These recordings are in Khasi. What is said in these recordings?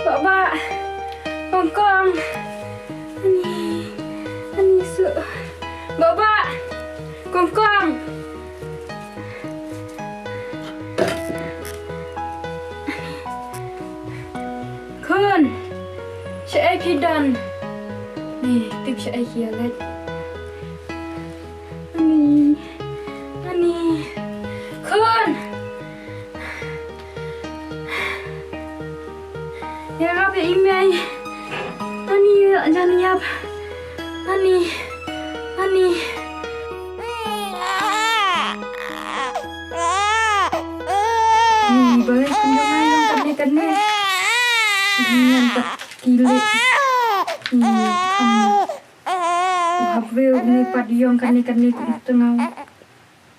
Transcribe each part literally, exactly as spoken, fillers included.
Baba, kong kong. Ani, ani su. Baba, kong kong. Khun, shaei phi don? Ni, tip shaei ki ïa leit. Ani, ani. Khun. Ïarap ïa i mei. Ani, jan ïap. Ani, ani. Ni, balei pynjah nga ïa kane kane. Ni, ïa ka kile. Ni, kham. U hap view ni pat ïong kane kane kum tngaw.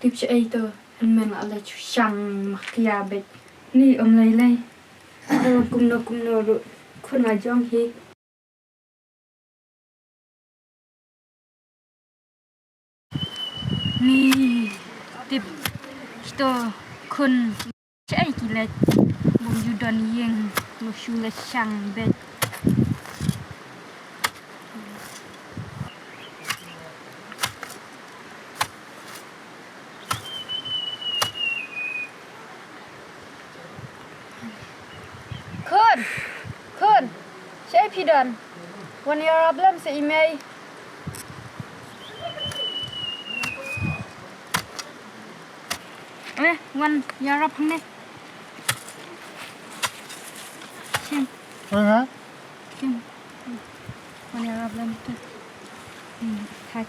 Tip shaei to, hynmen la leit shu shang ma khia beit. Ni ym lei lei. Kumno kumno ruh khun la jong hi. Ni tip kito khun. Shaei ki leit, bym ju don ïing, la shu leit shang beit. Khun, khun, shaei phi don? Wan ïarap lem sa i mei. Eh, wan ïarap hangne. Shim. Oi, ha? Shim. Wan ïarap lem tu. Hmm, thait.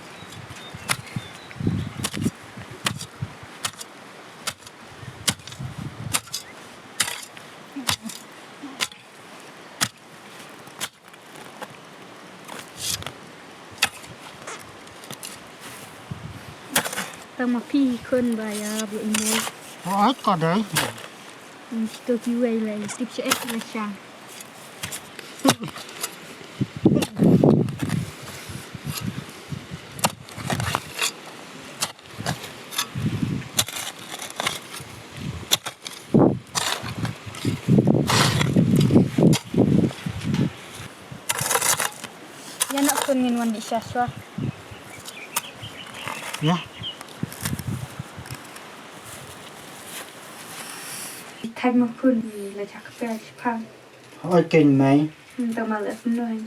Tang ma phi khun ba ïa ba ine. Oh, ai ka dei. Hmm, kito kiwei lei, tip shaei ki la shang. Ïa na khun ngin wan dih sha shuwa. Ïa. Thait ma khun, la jaka pia shipang. Oi, keiñ mei. Hmm, tang ma la snoi.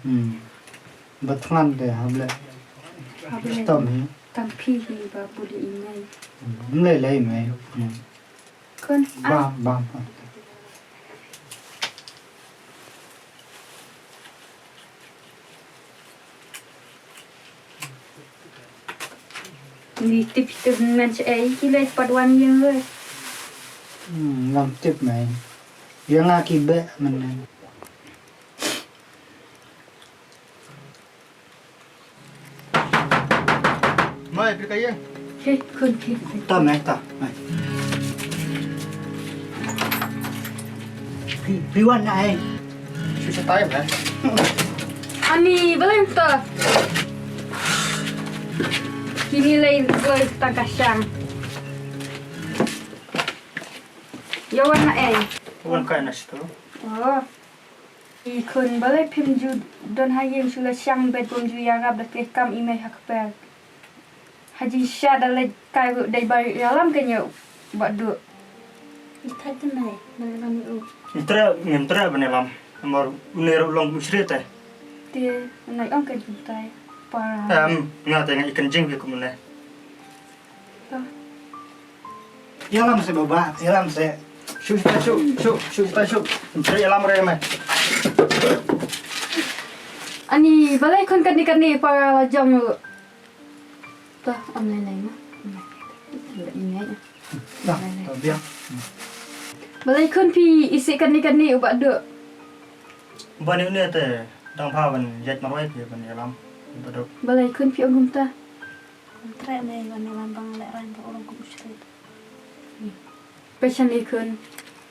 Hmm. Ba thngan te hap leh. Hap leh. Stom hi. Tang phi hi ba buli i mei. Hmm. Ym lei lei mei. Hmm. Khun, ah. Bam, bam. Ni tip tip men shaei ki leit pat wan ïing re. Hmm, ngam tip mei. Ïa nga ki beh men. Mai, phi ka ïa. He, khun, he, khun. Ta, mai, ta, mai. Phi, phi wan na ei? Shu shatai me. Ani, balei mynta? Kine lei lei tang ka shang. Ïa wan na ei? Wan kai na shu. Oh. I khun, balei phim ju don ha ïing shu la shang bad bym ju ïarap da khleh kam i mei ha kper. Ha jingshisha da leit kai ruh dei ba ïalam kein ïa u Bah Duh. I thait te mei, ban ïalam ïa u. Ngim treh, ngim treh ban ïalam. Namar une ruh long u shrieh te. Te, nai ong kein kumta. Para. Em, nga te nga i kynjing phi kum une. Ïalam se baba, ïalam se. Shu shu shu shu shu shu. Ngim treh ïalam re me. Ani, balei khun katne katne para la jong ruh. To, ym lei lei ma. Ym lei lei. Ym lei lei. Nah, to biang. Balei khun phi isih katne katne u Bah Duh? Ban ïa une te dang bha ban ïaid marwei phi ban ïalam u Bah Duh. Balei khun phi ong kumta? Ym treh mei ban ïalam ba nga lehraiñ ba u long kum u shrieh. Peit shane khun,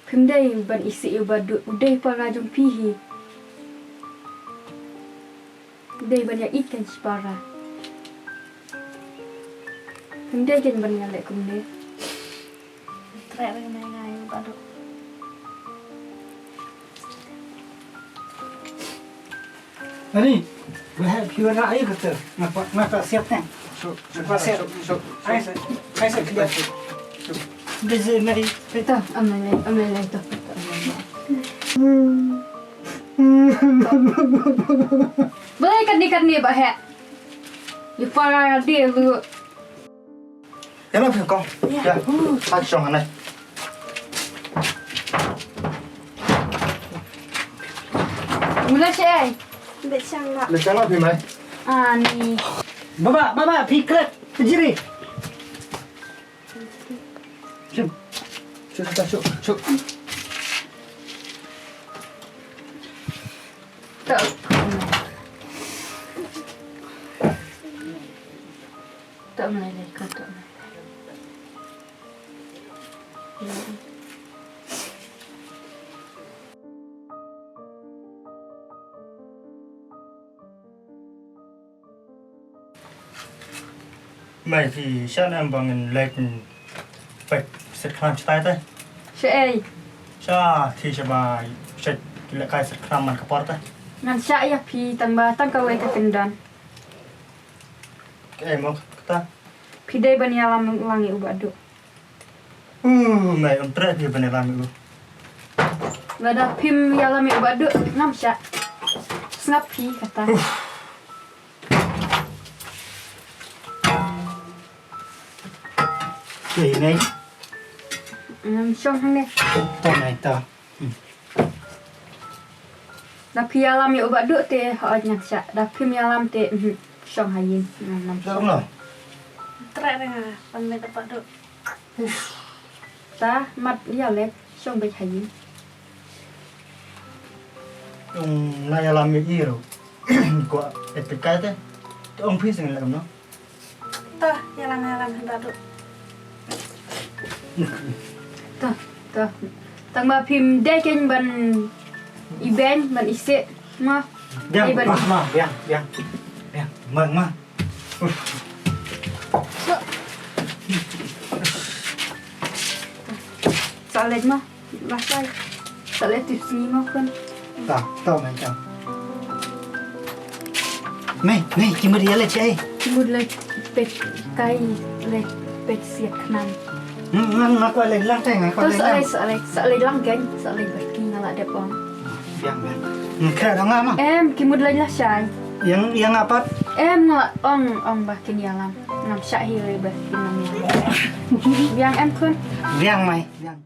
phim dei ban isih ïa u Bah Duh, u dei para jong phi hi. Dei ban ïa ïeit kein shipara. Phim dei kein ban ïa leh kumne. Treh ring nai ngai Bah Duh. Ani, we have you na ai kata. Ngapa ngapa siap ne? Ngapa siap? Ai sa, ai sa kita. Dei mari. To, am lai, am lai to. Balei katne katne ba heh. Ïa para dei lu. Ïa la phi kong. Ïa. Ïa. Sa shong hangne. Mula shi ai. Bit shang la. Bit shang la phi mai. Ani. Baba, baba, phi kret, phi jiri. Shim. Shuk, shuk, shuk, shuk. Tok. Tok mai lei, tok mai lei. Mei, phi shah ne em ba ngin leit peit siat khnam shatai te? Shaei? Sha, phi shah ba sha lehkai siat khnam man ka por te. Ngan shah ïa phi tang ba tang kawei ka kyndon. Kaei mo kata? Phi dei ban ïalam lang ïa u Bah Duh. Uh, mei, ym treh phi ban ïalam ïa u. Lada phim ïalam ïa u Bah Duh, ngam shah. Sngap phi kata. Mei, mei. Ngam shong hangne. To mei, to. Da phi ïalam ïa u Bah Duh te, hooid ngam shah. Da phim ïalam te, mhm, shong ha ïing. Ngam, ngam shong. Treh re nga, pan leit u Bah Duh. Ta, mat ïa leit, shong beit ha ïing. Ong na ïalam ïa i ruh. Ko et peit kai te. Te ong phi seng lem no. To, ïalam, ïalam, hynda duh. To, to. Tang ba phim dei kein ban ibeiñ, ban isih, ma. Biang, ma, biang, biang. Biang, ma, ma. Sa leit ma. Lashai. Sa leit tu sngi mo khun. Ta, ta mei ta. Mei, mei, ki mut ïa leit shaei? Ki mut leit peit kai, leit peit siat khnam. Nga, nga kwah leit lang te, nga kwah leit lang. Sa leit, sa leit, sa leit lang kein, sa leit bad ki nga la dep ong. Biang, biang. Nga khreh dong nga ma. Em, ki mut leit lashai. Ïa nga, ïa nga pat. Em, nga la ong, ong ba kin ïalam. Ngam shah hi lei ba kin ïalam. Biang em khun. Biang mei, biang.